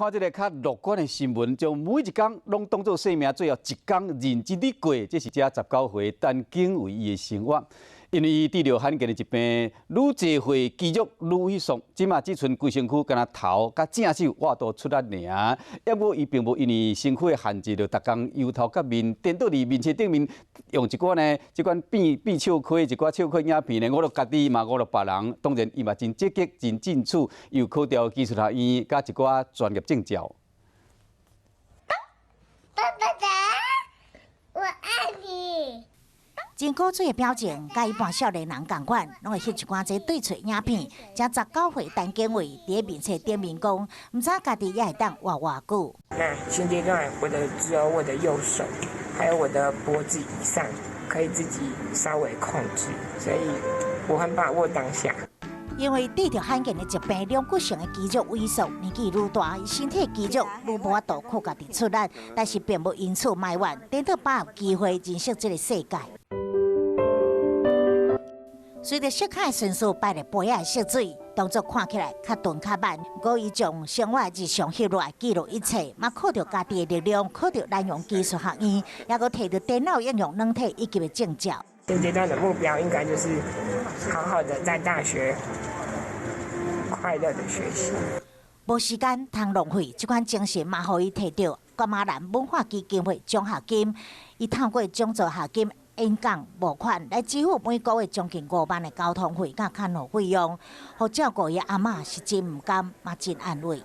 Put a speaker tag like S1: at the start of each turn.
S1: 看這个較樂觀的新聞，將每一工攏當做生命最後一工認真佇過，這是這19歲陳景偉伊的生活。因為伊得著罕見的疾病，乳濟會肌肉萎縮，這馬只賰規身軀，干焦頭佮正手活度出力爾。不過伊並無因為身軀的限制，就逐工憂頭佮面顛倒佇面冊頂面，用一寡呢，這款變變笑虧，一寡笑虧影片呢，娛樂家己嘛娛樂別人。當然，伊嘛真積極、真進取，又考著技術學院佮一寡專業證照。
S2: 爸爸，我愛你。
S3: 真古錐的表情，佮一般少年人仝款，攏會翕一寡這對喙影片。這19歲陳景偉佇咧面冊頂面講，毋知家己猶會當活偌久。
S4: 那現階段，我的只有我的右手，還有我的脖子以上，可以自己稍微控制，所以我很把握當下。
S3: 因為得著罕見的疾病，兩骨性的肌肉萎縮，年紀愈大，身體肌肉愈無法度靠家己出力，但是並無因此埋怨，顛倒把握機會認識這个世界。隨著色卡的順序擺佇杯仔的色水，動作看起來較鈍較慢，不過伊將生活日常翕落來記錄一切，嘛靠著家己的力量，考著南洋技術學院，猶閣提著電腦應用軟體一級的證照。
S4: 現階段的目標應該就是好好的在大學快樂的學習。
S3: 無時間通浪費，這款精神嘛，予伊提著噶瑪蘭文化基金會獎學金，伊透過獎助學金、演講、募款來支付每個月將近5萬的交通費佮看護費用，予照顧伊阿嬤是真毋甘，嘛真安慰。